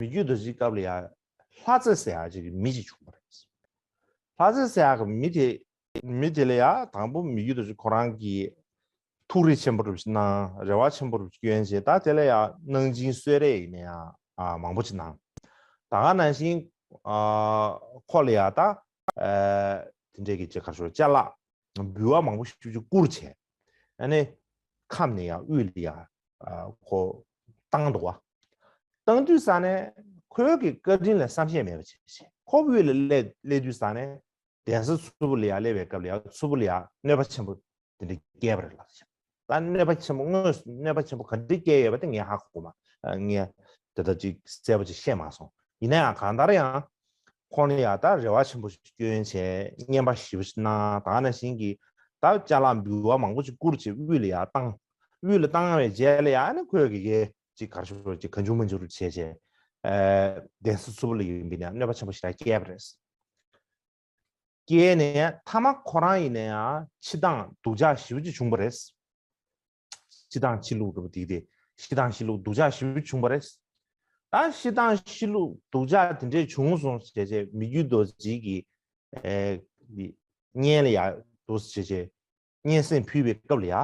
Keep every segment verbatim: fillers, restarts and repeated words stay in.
མི་བསྐྱོད་རྡོ་རྗེའི་སྐབས་ལ་ཡང་ལྷ་རྩེ་ཟེར་ཡག་ཅིག་གི་མི་ཅིག་བྱུང་བ་རེད། ལྷ་རྩེ་ཟེར་ཡག་གི་མི་དེ་མི་དེ་ལ་ཡང་དང་པོ་མི་བསྐྱོད་རྡོ་རྗེ་ཁོ་རང་གིས་ཐུགས་རེ་ཆེན་པོ་རུ་ཞིག་གནང་། རེ་བ་ཆེན་པོ་རུ་ཞིག་བསྐྱོན་བྱས། ད་དེ་ལ་ཡང་གནང་སྦྱིན་གསོལ་རས་ཡིན་ན་ཡང་མང་པོ་ཅིག་གནང་། ད་ག་ནང་བཞིན་ཁོ་ལ་ཡང་ད་དེ་འདྲས་ཀྱི་ཅིག་ག་རེ་ཞུ། ཅ་ལག་འབུལ་བ་མང་པོ་ཞིག་བསྐུར་བྱས། ཨ་ནི་ཁམས་ནས་ཡང་དབུས་ལ་ཡང་ཁོ་བཏང་འདུག་བ། བཏང་དུས་ཙ་ནས་ཁོའི་གི་བཀའ་དྲིན་ལ་བསམ་ཤེས་མེད་པ་བྱས་བྱས། ཁོ་དབུས་ལ་སླེབས་སླེབས་དུས་ཙ་ནས་གདན་ས་མཚུར་ཕུ་ལ་ཡང་སླེབས་པའི་སྐབས་ལ་ཡང་མཚུར་ཕུ་ལ་ཡང་གནོད་པ་ཆེན་པོ་དེ་འདྲ་བསྐྱལ་བ་རེད་ལགས། ད་གནོད་པ་ཆེན་པོ་དངོས་སུ་གནོད་པ་ཆེན་པོ་ག་འདྲ་བསྐྱལ་ཡོད་པ་དེ་ངས་ཧ་གོ་མ། ངས་དེ་ལྟར་ཅིག་གསལ་པོ་ཅིག་ཤེས་མ་སོང་། ཡིན་ན་ཡང་གང་ལྟར་ཡང་ཁོང་ལ་ཡང་ད་རེ་བ་ཆེན་པོ་ཞིག་བསྐྱོན་བྱས། བསྙེན་པ་ཞེ་པོ་ཞིག་གནང་། ད་ག་ནང་བཞིན་གྱི་ད་ཅ་ལག་འབུལ་བ་མང་པོ་ཞིག་བསྐུར་བྱས་དབུས་ལ་ཡང་བཏང་། དབུས་ལ་བཏང་བའི་རྗེས་ལ་ཡང་ཨ་ནི་ཁོས་གི་གི་ཅིག་ག་རེ་ཞུ། ཅིག་གང་བྱུང་མང་བྱུང་རུ་བྱས་བྱས། ཨ་གདན་ས་མཚུར་ཕུ་ལ་ཡིན་པ་ཡིན་ན་གནོད་པ་ཆེན་པོ་ཞིག་ལ་བསྐྱལ་བ་རེད། བསྐྱལ་ནས་མཐའ་མ་ཁོ་རང་ཡིན་ན་ཡང་འཆི་སྟངས་སྡུག་ཅག་ཞེ་པོ་ཅིག་བྱུང་བ་རེད། འཆི་སྟངས་འཆི་ལུགས་འདྲ་པོ་དེ་དེ་འཆི་སྟངས་འཆི་ལུགས་སྡུག་ཅག་ཞེ་པོ་བྱུང་བ་རེད། ད་འཆི་སྟངས་འཆི་ལུགས་སྡུག་ཅག་དེ་འདྲས་བྱུང་སོང་བྱས་བྱས་མི་བསྐྱོད་རྡོ་རྗེ་གིས་ཨེ་གི་གཉེན་ལ་ཡ་འདུག་བྱས་བྱས་གཉེན་སྲིང་ཕུལ་བའི་སྐབས་ལ་ཡ།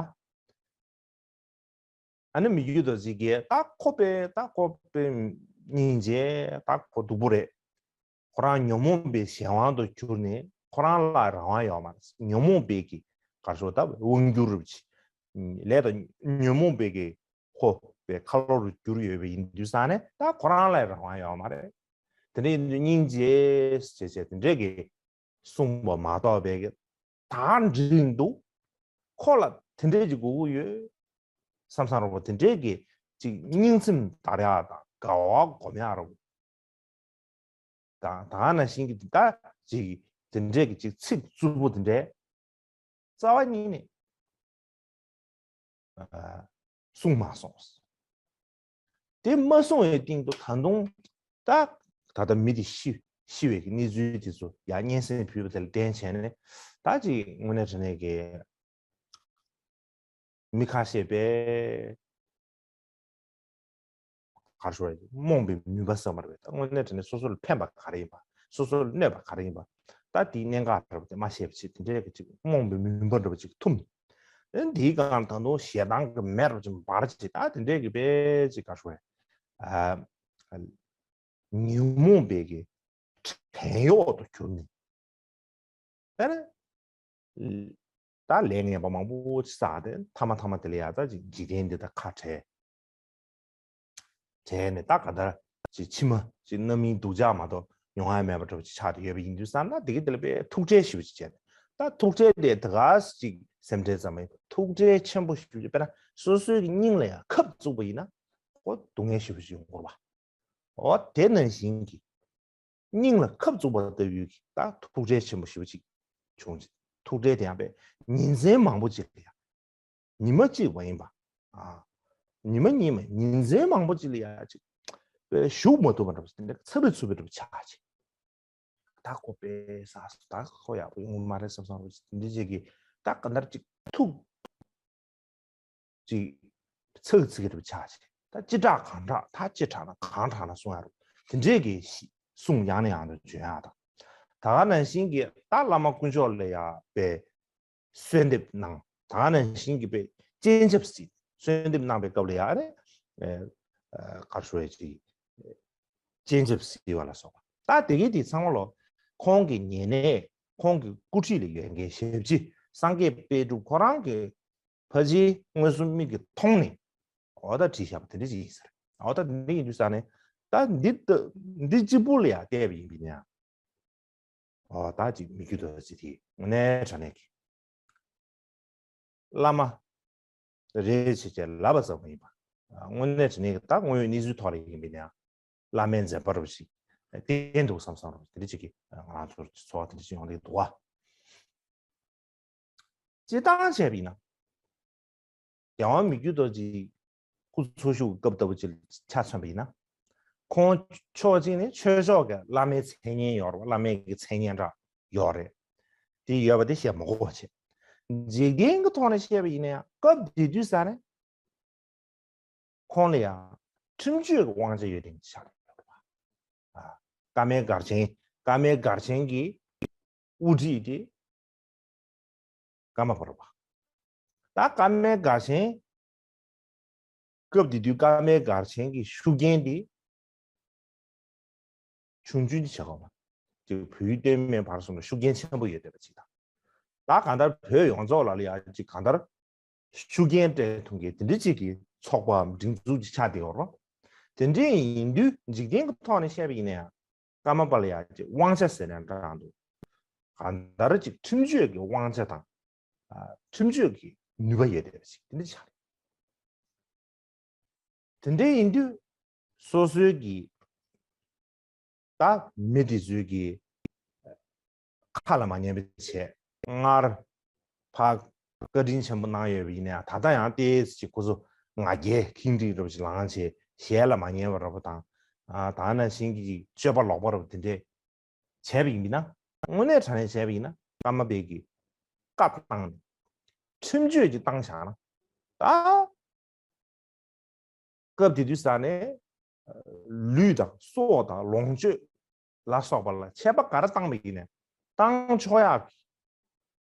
ཨ་ནི་མི་བསྐྱོད་རྡོ་རྗེ་གིས་ད་ཁོ་དཔེ་ད་ཁོ་དཔེ་སྙིང་རྗེ། ད་ཁོ་སྡུག་པོ་རེད། ཁོ་རང་ཉོན་མོངས་པའི་གཞན་དབང་དུ་གྱུར་ནས་ཁོ་རང་ལ་རང་དབང་ཡོད་མ་རེད། ཉོན་མོངས་པའི་གི་ག་རེ་ཞུ། ད་དབང་སྒྱུར་རུ་བྱེད། ལས་དང་ཉོན་མོངས་པའི་གི་ཁོ་པའི་ཁ་ལོ་རུ་གྱུར་ཡོད་པ་ཡིན་དུས་ཙང་ནས་ད་ཁོ་རང་ལ་རང་དབང་ཡོད་མ་རེད། དེ་འདྲ་ཡིན་དུས་སྙིང་རྗེ་བྱས་བྱས་དེ་འདྲས་གི་གསུངས་པ་མ་གཏོགས་པའི་གི་ད་འགྲིག་འདུག་ཁོ་ལ་དེ་འདྲས་ཀྱི་དགོས་ཀྱི་ཡོད་བསམ་བསམ་རོགས་པ་དེ་འདྲས་ཀྱི་ཅིག་སྙིང་ཚིམ་དར་ཡག་དང་དགའ་བ་སྒོམ་ཡག་རོགས་དང་། ད་ག་ནང་བཞིན་གྱི་ད་ཅིག་དེ་འདྲས་ཀྱི་ཅིག་ཚིག་རྩུབ་པོ་དེ་འདྲས་རྩ་བ་ཉིད་ནས་ཨ་གསུངས་མ་སོང་། དེ་མ་གསུངས་པའི་སྟེང་དུ་ད་དུང་ད་ད་ལྟ་མི་དེ་ཤི་ཤི་བའི་གི་གནས་ཚུལ་དེ་ཚོ་ཡང་སྙན་སེང་ཕུལ་བ་དེ་ལ་བརྟེན་བྱས་ནས་ད་ཅིག་དངོས་གནས་དྲང་གནས་ཀྱི་མི་ཁ་ཤས་པས་ག་རེ་ཞུ་དགོས་རེད། རྨོངས་པའི་མུན་པ་ཟེར་བ་རེད་པས། ད་དངོས་གནས་དྲང་གནས་སོ་སོ་ལ་ཕན་པ་ག་རེ་ཡིན་པ། སོ་སོ་ལ་གནོད་པ་ག་རེ་ཡིན་པ། ད་དེའི་གནད་འགག་འདྲ་པོ་དེ་མ་ཤེས་པ་བྱས་དེ་འདྲའི་གི་ཅིག་རྨོངས་པའི་མུན་པ་འདྲ་པོ་ཅིག་འཐུམས། ཨ་ནི་དེའི་སྒང་ལ་ད་དུང་ཞེ་སྡང་གི་མེ་འདྲ་པོ་ཅིག་འབར་བྱས། ད་དེ་འདྲའི་གི་དཔེ་ཅིག་ག་རེ་ཞུ་དགོས་རེད། ཨ་ཉོན་མོངས་པའི་གི་བྲན་གཡོག་ཏུ་གྱུར་ནས། ད་ནི་ད་ལས་ངན་པ་མང་པོ་ཅིག་བསགས་ཏེ་མཐའ་མ་མཐའ་མ་དེ་ལ་ཡ་ད་ཅིག་འཇིག་རྟེན་འདི་དང་ཁ་བྲལ། བྲལ་ནས་ད་ག་ད་ཅིག་ཕྱི་མ་ཅིག་རྣམ་སྨིན་སྡུག་ཅག་མ་གཏོགས་མྱོང་ཡ་མེད་པ་འདྲ་པོ་ཅིག་ཆགས་ཏེ་ཡོད་པ་ཡིན་དུས་ཙང་ན། དེ་གི་དེ་ལ་དཔེ་ཐུགས་ཁྲལ་ཞེ་པོ་ཅིག་བྱས་ནས། ད་ཐུགས་ཁྲལ་དེ་ད་ག་ཅིག་སེམས་ཁྲལ་ཙམ་མ་ཡིན་པར་ཐུགས་ཁྲལ་ཆེན་པོ་ཞེ་པོ་ཅིག་དཔེར་ན་སོ་སོའི་གི་སྙིང་ལ་ཡང་ཁབ་བཙུགས་པ་ཡིན་ན་ཁོ་སྡུག་བསྔལ་ཞེ་པོ་ཅིག་ཡོང་གི་རེད་པ། འོ་དེ་ནང་བཞིན་གྱི་སྙིང་ལ་ཁབ་བཙུགས་པ་ལྟ་བུའི་གི་ད་ཐུགས་ཁྲལ་ཆེན་པོ་ཞེ་པོ་ཅིག་བྱུང་། ཐུགས་ཁྲལ་དེ་ཡང་དཔེ་ཉིན་མཚན་མང་པོ་ཅིག་ལ་ཡང་ཉི་མ་གཅིག་མ་ཡིན་པ། ཨ་ཉི་མ་གཉིས་མ་ཉིན་མཚན་མང་པོ་ཅིག་ལ་ཡང་ཅིག་དཔེ་བཞུགས་མ་ཐུབ་པ་འདྲ་པོ་དེ་འདྲ་ཚ་བའི་ཚུབ་པའི་འདྲ་པོ་ཆགས་ཅིག་ད་ཁོ་དཔེ་ཟ་ད་ཁོ་ཡག་པོ་ཡོང་གི་མ་རེད་བསམ་བསམ་རུ་དེ་འདྲ་ཅིག་གི་ད་ག་འདྲ་ཅིག་ཐུགས་ཅིག་ཚིག་ཚིག་གི་རུ་ཆགས་ཅིག་ད་ཅི་དྲག་གང་དྲག་ད་ཅི་དྲག་ན་གང་དྲག་ན་གསུང་ཡ་རུ་དེ་འདྲས་ཀྱི་གསུང་ཡང་ནས་ཡང་དུ་བརྗོད་ཡ་དང་། ད་ག་ནང་བཞིན་གྱི་ད་བླ་མ་དཀོན་མཆོག་ལ་ཡ་དཔེ་གསོལ་འདེབས་གནང་། ད་ག་ནང་བཞིན་གྱི་དཔེ་སྤྱན་ཆབ་གཟིགས། གསོལ་འདེབས་གནང་བའི་སྐབས་ལ་ཡ་ཨ་ནི་ཨ་ག་རེ་ཞུ་ཡ་ཅིག་སྤྱན་ཆབ་གཟིགས་པ་ལ་སོགས་པ། ད་དེ་གའི་དེ་ཚང་མ་ལོ་ཁོང་གི་ཉེ་གནས་ཁོང་གི་སྐུ་ཁྲིད་ལ་ཡོད་མཁན་ཞབས་ཕྱི་སངས་རྒྱས་དཔལ་སྒྲུབ་ཁོ་རང་གི་ཕ་གཞིས་མངོན་སུམ་མིག་གིས་མཐོང་ནས་འོ་ད་བྲིས་བཞག་པ་དེ་འདྲ་ཅིག་ཡིན་ཟེར། འོ་ད་འདི་འདྲ་ཡིན་དུས་ས་ནས་ད་འདི་ལྟ་འདི་གཅིག་པུ་ལ་ཡང་བལྟས་པ་ཡིན་པས་ན། འོ་ད་ཅིག་མི་བསྐྱོད་རྡོ་རྗེ་དེ་དངོས་གནས་དྲང་གནས་ཀྱི་བླ་མ་རེད་ཅེས་བྱས་ལབ་པ་ཙམ་མ་ཡིན་པ། དངོས་གནས་དྲང་གནས་ཀྱི་ད་དངོས་ཡོད་གནས་ཚུལ་ཐོག་ལ་ཡིན་པས་ན་བླ་མའི་མཛད་པ་རུ་ཞིག་བསྟན་འདུག་བསམ་བསམ་རུ་དེ་འདྲ་ཅིག་གི་ང་རང་ཚོར་ཚོར་བ་དེ་འདྲ་ཅིག་ཡོང་གི་འདུག་བ། སྤྱིར་བཏང་བྱས་པ་ཡིན་ན། རྒྱལ་དབང་མི་བསྐྱོད་རྡོ་རྗེ་སྐུ་འཚོ་བཞུགས་སྐབས་ལྟ་བུ་ཅིག་ཆ་མཚོན་པ་ཡིན་ན། ཁོང་ཕྱོགས་གཅིག་ནས་ཆོས་ཕྱོགས་ཀྱི་བླ་མའི་མཚན་སྙན་ཡོད་རེད་བ། བླ་མའི་གི་མཚན་སྙན་འདྲ་ཡོད་རེད། དེ་ཡོད་པ་དེ་བཤད་མ་དགོས་པ་བྱས། འཇིག་རྟེན་གྱི་ཐོག་ནས་བཤད་པ་ཡིན་ན་ཡང་སྐབས་དེ་དུས་ས་ནས་ཁོང་ལ་ཡང་ཁྲིམས་གཅོད་ཀྱི་དབང་ཆ་ཡོད་དེ་ཆགས་ཡོད་རེད་བ། ཀརྨའི་སྒར་ཆེན། ཀརྨའི་སྒར་ཆེན་གྱི་དབུ་ཁྲིད་དེ་ཀརྨ་པ་རེད་པ། ད་ཀརྨའི་སྒར་ཆེན་སྐབས་དེ་དུས་ཀརྨའི་སྒར་ཆེན་གྱི་ཤུགས་རྐྱེན་དེ་ཆུང་ཆུང་དེ་བྱ་དགོས་པ། དེ་བོད་ཡུལ་སྟོད་སྨད་བར་གསུམ་ལ་ཤུགས་རྐྱེན་ཆེན་པོ་ཡོད་བསྡད་པ་ཅིག་དང་། ད་གང་ལྟར་བོད་ཡོངས་རྫོགས་ལ་ལ་ཡ་ཅིག་གང་ལྟར་ཤུགས་རྐྱེན་སྤྲད་ཐུབ་མཁན་དེ་འདྲ་ཅིག་གི་ཚོགས་པའམ་སྒྲིག་འཛུགས་ཅིག་ཆགས་བསྡད་ཡོད་རེད། དེ་འདྲ་ཡིན་དུས་འཇིག་རྟེན་གྱི་ཐོག་ནས་བཤད་པ་ཡིན་ན་ཡང་ཀརྨ་པ་ལ་ཡ་ཅིག་དབང་ཆ་ཟེར་ན་འདྲ་འདུག་གང་ལྟར་ཅིག་ཁྲིམས་གཅོད་ཀྱི་དབང་ཆ་དང་། ཨ། ཁྲིམས་གཅོད་ཀྱི་ནུས་པ་ཡོད་བསྡད་པ་ཅིག་དེ་འདྲ་ཆགས་རེད། དེ་འདྲ་ཡིན་དུས་སོ་སོའི་གི་ད་མི་དེ་ཚོའི་གི་ཁ་ལ་མ་ཉན་པ་བྱས། སྔར་ཕར་བཀའ་དྲིན་ཆེན་པོ་གནང་ཡོད་པ་ཡིན་ན་ཡང་ད་ལྟ་ཡང་ཏོག་ཙམ་ཅིག་ཁོ་ཚོ་ང་རྒྱལ་ཁེངས་དྲེགས་འདྲ་པོ་ཞིག་ལངས་བྱས། ཞལ་ལ་མ་ཉན་པ་འདྲ་པོ་དང་། ཨ། ད་ནང་བཞིན་གྱི་སྤྱོད་པ་ལོག་པ་འདྲ་པོ་དེ་འདྲས་བྱས་པ་ཡིན་པ་ཡིན་ན། དངོས་གནས་དྲང་གནས་བྱས་པ་ཡིན་ན་ཀརྨ་པའི་གི་བཀའ་བཏང་ནས་ཁྲིམས་གཅོད་ཅིག་བཏང་བཞག་ན། ད་སྐབས་དེ་དུས་ས་ནས་ལུས་དང་སྲོག་དང་ལོངས་སྤྱོད་ལ་སོགས་པ་ལ་ཆད་པ་ག་རེ་བཏང་བ་ཡིན་ནའི་བཏང་ཆོག་ཡག་གི་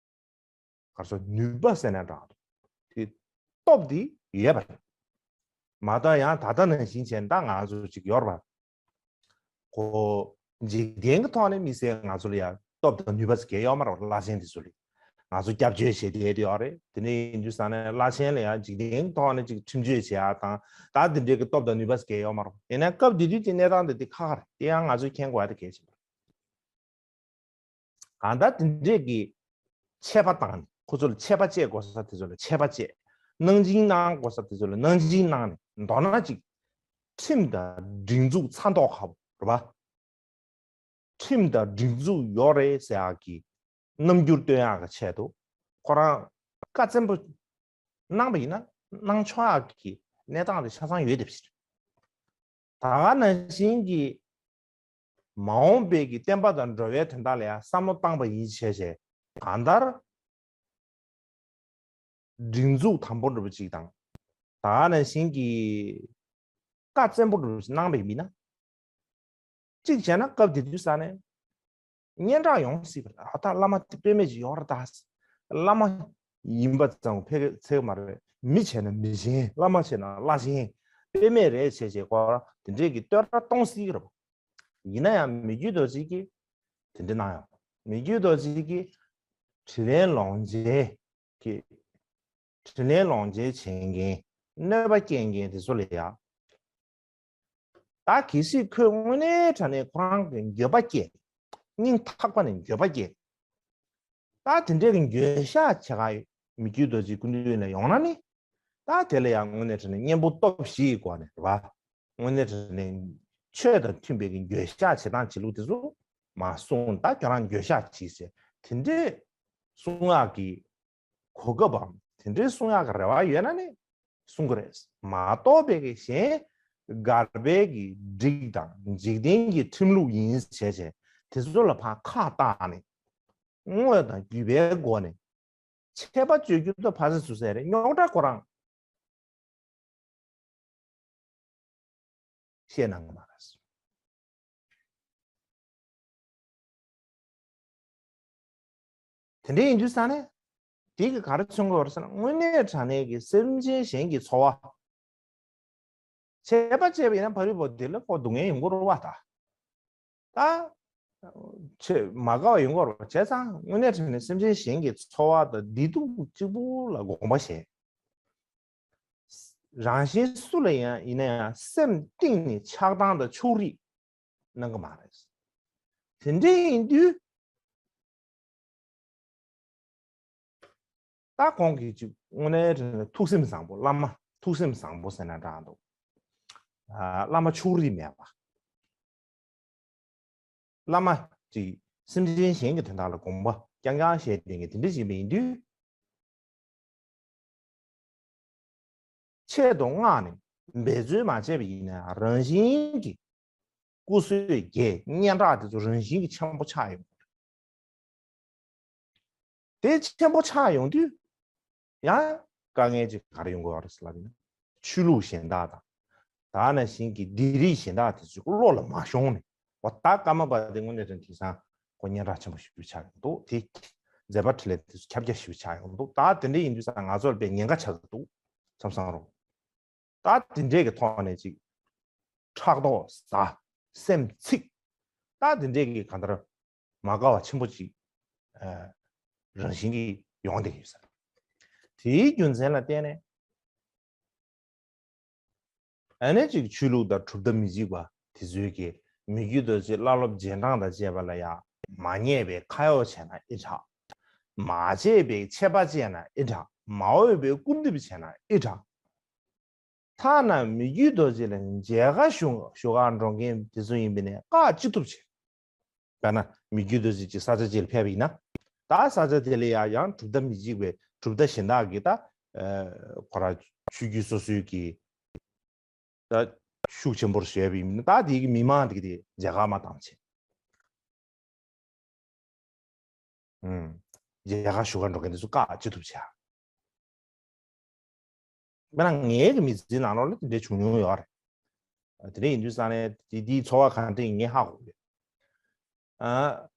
ག་རེ་ཟེར། ནུས་པ་ཟེར་ན་འདྲ་འདུག་དེ་སྟོབས་དེ་ཡོད་པ་རེད། མ་གཏོགས་ཡང་ད་ལྟ་ནང་བཞིན་བྱས་ན་ད་ང་ཚོ་ཅིག་ཡོད་རེད་པ། ཁོ་འཇིག་རྟེན་གྱི་ཐོག་ནས་དམིགས་བསལ་ང་ཚོ་ལ་ཡང་སྟོབས་དང་ནུས་པ་ཟེར་གང་ཡང་ཡོད་མ་རེད་པ། བླ་ཆེན་དེ་ཚོ་ལ་ང་ཚོ་སྐྱབས་བཅོལ་བྱེད་བསྡད་དེ་ཡོད་རེད། དེ་འདྲ་ཡིན་དུས་ས་ནས་བླ་ཆེན་ལ་ཡང་འཇིག་རྟེན་གྱི་ཐོག་ནས་ཅིག་ཁྲིམས་གཅོད་བྱེད་ཡག་དང་ད་དེ་འདྲའི་གི་སྟོབས་དང་ནུས་པ་ཟེར་གང་ཡང་ཡོད་མ་རེད་པ། ཡིན་ན་སྐབས་དེ་དུས་ཀྱི་གནས་སྟངས་དེ་དེ་ཁག་ཁག་རེད། དེ་ཡང་ང་ཚོས་མཁྱེན་དགོས་ཡག་དེ་གལ་ཆེན་པོ་རེད། གང་ལྟར་དེ་འདྲས་ཀྱི་ཆད་པ་བཏང་ནས། ཁོ་ཚོ་ལ་ཆད་པ་གཅོད་དགོས་ས་དེ་ཚོ་ལ་ཆད་པ་བཅད། གནང་སྦྱིན་གནང་དགོས་ས་དེ་ཚོ་ལ་གནང་སྦྱིན་གནང་ནས། མདོར་ན་ཅིག་ཁྲིམས་དང་སྒྲིག་འཛུགས་ཚ་མདོག་ཁ་པོ་རེད་པ། ཁྲིམས་དང་སྒྲིག་འཛུགས་ཡོད་རེད་ཟེར་ཡག་གི་རྣམ་འགྱུར་སྟོན་ཡག་གི་ཆེད་དུ་ཁོ་རང་བཀའ་བཙན་པོ་གནང་པ་ཡིན་ན་གནང་ཆོག་ཡག་གི་གནས་སྟངས་དེ་ཆ་ཚང་ཡོད་བསྡད་པ་ཞིག་རེད། ད་ག་ནང་བཞིན་གྱི་མ་འོངས་པའི་གི་བསྟན་པ་དང་འགྲོ་བའི་དོན་དག་ལ་ཡང་བསམ་བློ་བཏང་པ་ཡིན་བྱས་བྱས། གང་ལྟར་སྒྲིག་འཛུགས་དམ་པོ་འདྲ་པོ་ཅིག་དང་། ད་ག་ནང་བཞིན་གྱི་བཀའ་བཙན་པོ་འདྲ་པོ་ཅིག་གནང་པ་ཡིན་ན། གཅིག་བྱས་ན་སྐབས་དེ་དུས་ས་ནས་སྙན་གྲགས་ཡོང་སྲིད་པ་རེད། ཨ། ད་བླ་མ་དེ་དཔེ་མེད་ཅིག་ཡོད་རེད་ད། བླ་མ་ཡིན་པ་ཙམ་ཕལ་ཆེར་མ་རེད། མི་བྱས་ན་མི་ཆེན། བླ་མ་བྱས་ན་བླ་ཆེན། དཔེ་མེད་རེད་བྱས་བྱས་ཁོ་རང་དེ་འདྲས་ཀྱི་བསྟོད་ར་གཏོང་སྲིད་ཀྱི་རེད་པ། ཡིན་ན་ཡང་མི་བསྐྱོད་རྡོ་རྗེ་གིས་དེ་འདྲ་གནང་ཡོད། མི་བསྐྱོད་རྡོ་རྗེ་གིས་དྲིན་ལན་ལོག་འཇལ་གྱི། དྲིན་ལན་ལོག་འཇལ་བྱེད་མཁན། གནོད་པ་སྐྱེལ་མཁན་དེ་ཚོ་ལ་ཡ། ད་གལ་སྲིད་ཁོས་དངོས་གནས་དྲང་གནས་ཁོ་རང་གི་འགྱོད་པ་སྐྱེས། སྙིང་ཐག་པ་ནས་འགྱོད་པ་སྐྱེས། ད་དེ་འདྲའི་གི་འགྱོད་བཤགས་བྱེད་ག་མི་བསྐྱོད་རྡོ་རྗེ་སྐུ་མདུན་ལ་ཡོང་ན་ནི། ད་དེ་ལ་ཡང་དངོས་གནས་དྲང་གནས་གཉེན་པོ་སྟོབས་བཞི་ཡི་སྒོ་ནས་རེད་པ། དངོས་གནས་དྲང་གནས་ཆོས་དང་མཐུན་པའི་གི་འགྱོད་བཤགས་བྱེད་སྟངས་བྱེད་ལུགས་དེ་ཚོ་མར་གསུངས། ད་ཁྱོད་རང་འགྱོད་བཤགས་བྱེད་ཟེར་དེ་འདྲས་གསུང་ཡག་གི་གོ་སྐབས་བམ་དེ་འདྲའི་གསུང་ཡག་གི་རེ་བ་ཡོད་ན་ནི་གསུང་གི་རེད། མ་གཏོགས་པའི་གི་གཞན་སྒར་པའི་གི་སྒྲིག་དང་འཇིག་རྟེན་གྱི་ཁྲིམས་ལུགས་ཡིན་བྱས་བྱས་དེ་ཚོ་ལ་ཕར་ཁ་བཏགས་ནས་དངོས་དང་བརྒྱུད་པའི་སྒོ་ནས་ཆད་པ་གཅོད་རྒྱུ་དང་ཕ་སེ་སུ་སེ་རེད། རྙོག་དྲ་ཁོ་རང་བཤད་གནང་གི་མ་རེད། དེ་འདྲ་ཡིན་དུས་ས་ནས་དེ་གི་ག་རེ་མཚོན་གྱི་ཡོད་རེད་ཟེར་ན། དངོས་གནས་དྲང་གནས་ཀྱི་སེམས་ཅན་གཞན་གྱི་འཚོ་བ་ཆད་པ་བཅད་པ་ཡིན་ན་ཕ་རི་བོ་དེ་ལ་ཁོ་སྡུག་བསྔལ་ཡོང་གི་རེད་པ། ད་ད་ཆེས་མ་དགའ་བ་ཡོང་གི་རེད་པ། བྱས་ཙང་དངོས་གནས་དྲང་གནས་སེམས་ཅན་གཞན་གྱི་འཚོ་བ་དང་བདེ་སྡུག་གཅིག་པུ་ལ་དགོངས་པ་བཞེས། རང་གཞན་སུ་ལ་ཡང་ཡིན་ན་ཡང་སེམས་གཏིང་ནས་ཆགས་སྡང་དང་ཕྱོགས་རིས་གནང་གི་མ་རེད། དེ་འདྲ་ཡིན་དུས་ད་ཁོང་གིས་ཅིག་དངོས་གནས་དྲང་གནས་ཐུགས་སེམས་བཟང་པོ། བླ་མ་ཐུགས་སེམས་བཟང་པོ་ཟེར་ན་འདྲ་འདུག་ཨ། བླ་མ་ཕྱོགས་རིས་མེད་པ། བླ་མ་ཅིག་སེམས་ཅན་གཞན་གྱི་དོན་དག་ལ་དགོངས་པ་རྐྱང་རྐྱང་བཞེས་བསྡད་མཁན་དེ་འདྲ་ཞིག་ཡིན་དུས། ཆེད་དུ་མངགས་ནས་འབད་རྩོལ་མ་བྱས་པ་ཡིན་ན་རང་བཞིན་གྱིས་སྐུ་བསོད་རྒྱས་སྙན་གྲགས་དེ་ཚོ་རང་བཞིན་གྱིས་ཆེན་པོ་ཆགས་ཡོང་གི་རེད། དེ་ཆེན་པོ་ཆགས་ཡོང་དུས་ཡང་དཀའ་ངལ་ཅིག་ག་རེ་ཡོང་གི་ཡོད་རེད་ཟེར་ལབ་ན། ཆོས་ལུགས་གཞན་དག་དང་། ད་ནང་བཞིན་གྱི་སྡེ་རིགས་གཞན་དག་དེ་ཚོ་བློ་ལ་མ་ཤོང་ནས། འོ་ད་ཀརྨ་པ་དེ་དངོས་གནས་དྲན་དེང་སང་ཁོ་སྙན་གྲགས་ཆེན་པོ་ཞིག་ཆགས་ཡོང་འདུག་དེ་མཛད་པ་འཕྲིན་ལས་དེ་ཚོ་ཁྱབ་རྒྱ་ཞིག་ཆགས་ཡོང་འདུག་ད་དེ་འདྲ་ཡིན་དུས་ཙང་ང་ཚོར་དཔེ་ཉེན་ཁ་ཆགས་ཀྱི་འདུག་བསམ་བསམ་རུང་། ད་དེ་འདྲས་ཀྱི་ཐོག་ནས་ཅིག་ཕྲག་དོག་ཟ། སེམས་ཚིག་ད་དེ་འདྲས་ཀྱི་གང་ལྟར་མ་དགའ་བ་ཆེན་པོ་ཅིག་ཨ། རང་བཞིན་གྱིས་ཡོང་བསྡད་ཡོད་ས་རེད། དེའི་རྒྱུ་མཚན་ལ་བརྟེན་ནས་ཨ་ནི་ཅིག་ཆོས་ལུགས་དང་གྲུབ་མཐའ་མི་གཅིག་པ་དེ་ཚོས་ཀྱི་མི་བསྐྱོད་རྡོ་རྗེ་བླ་སློབ་རྗེས་འབྲང་དང་བཅས་པ་ལ་ཡང་མ་ཉེས་པའི་ཁ་གཡོག་བྱས་ན་ཨི་དྲག་མ་བྱས་པའི་ཆད་པ་བཅད་ན་ཨི་དྲག་མ་འོས་པའི་སྐུར་འདེབས་བྱས་ན་ཨི་དྲག་ཐ་ན་མི་བསྐྱོད་རྡོ་རྗེ་ལ་མཇལ་ཁ་ཞུ་ཞུ་གར་འགྲོ་མཁན་དེ་ཚོ་ཡིན་པས་ནས་བཀག་ཅི་ཐུབ་བྱེད། དཔེར་ན་མི་བསྐྱོད་རྡོ་རྗེ་ཅིག་ས་ཆ་ཅིག་ལ་ཕེབས་པ་ཡིན་ན། ད་ས་ཆ་དེ་ལ་ཡང་ཡང་གྲུབ་མཐའ་མི་གཅིག་པའི་གྲུབ་མཐའ་གཞན་དག་གིས་ད་ཁོ་ར་ཆོས་བརྒྱུད་སོ་སོའི་གི་ད་ཤུགས་ཆེན་པོར་བྱས་པ་ཡིན་ན་ད་དེ་གི་མི་མང་དེ་གི་དེ་མཇལ་ཁ་མ་བཏང་བྱེད། ཨུམ། མཇལ་ཁ་ཞུ་གར་འགྲོ་མཁན་དེ་ཚོ་བཀག་ཅི་ཐུབ་བྱ། དཔེར་ན་ངའི་གི་མི་ཚེའི་ནང་ལོགས་ལ་དེ་འདྲའི་བྱུང་མྱོང་ཡོད་རེད། དེ་འདྲ་ཡིན་དུས་ཙང་ནས་དེ་དེའི་ཚོར་བ་གང་འདྲ་ཡིན་ངས་ཧ་གོ་གི་ཡོད། ཨ།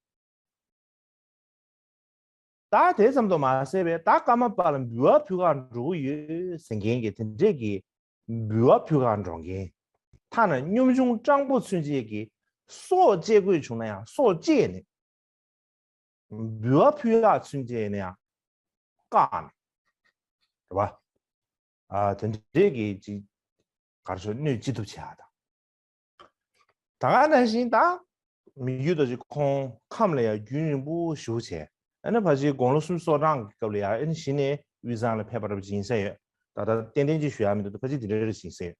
ད་དེ་ཙམ་དུ་མ་ཟད་པའི་ད་ཀརྨ་པ་ལ་འབུལ་བ་ཕུལ་གར་འགྲོ་གི་ཡོད་ཟེར་མཁན་གྱི་དེ་འདྲས་ཀྱི་འབུལ་བ་ཕུལ་གར་འགྲོ་མཁན། ཐ་ན་གཉོམ་ཆུང་སྤྲང་པོ་ཚུན་ཆད་ཀྱི་སྲོག་བཅད་དགོས་བྱུང་ན་ཡང་སྲོག་བཅད་ནས། འབུལ་བ་ཕུལ་ཡག་ཚུན་ཆད་ནས་ཡང་བཀག་ནས། རེད་བ། ཨ་དེ་འདྲས་ཀྱི་ཅིག་གར་ཤོར་གནོད་ཅི་ཐུབ་བྱེད་ཡག་དང་། ད་ག་ནང་བཞིན་ད་མི་བསྐྱོད་རྡོ་རྗེ་ཁོང་ཁམས་ལ་ཡང་རྒྱུན་རིང་པོ་བཞུགས་བྱས། ཨ་ནི་ཕལ་ཆེར་དགུང་ལོ་སུམ་ཅུ་སོ་གྲངས་ཀྱི་སྐབས་ལ་ཡང་ཨ་ནི་གཞི་ནས་དབུས་གཙང་ལ་ཕེབས་པ་འདྲ་པོ་ཅིག་ཡིན་ས་ཡོད། ད་ལྟ་ཏན་ཏན་ཅིག་ཞུ་ཡག་མི་འདུག་ད་ཕལ་ཆེར་དེ་འདྲ་རེ་ཅིག་ཡིན་ས་ཡོད།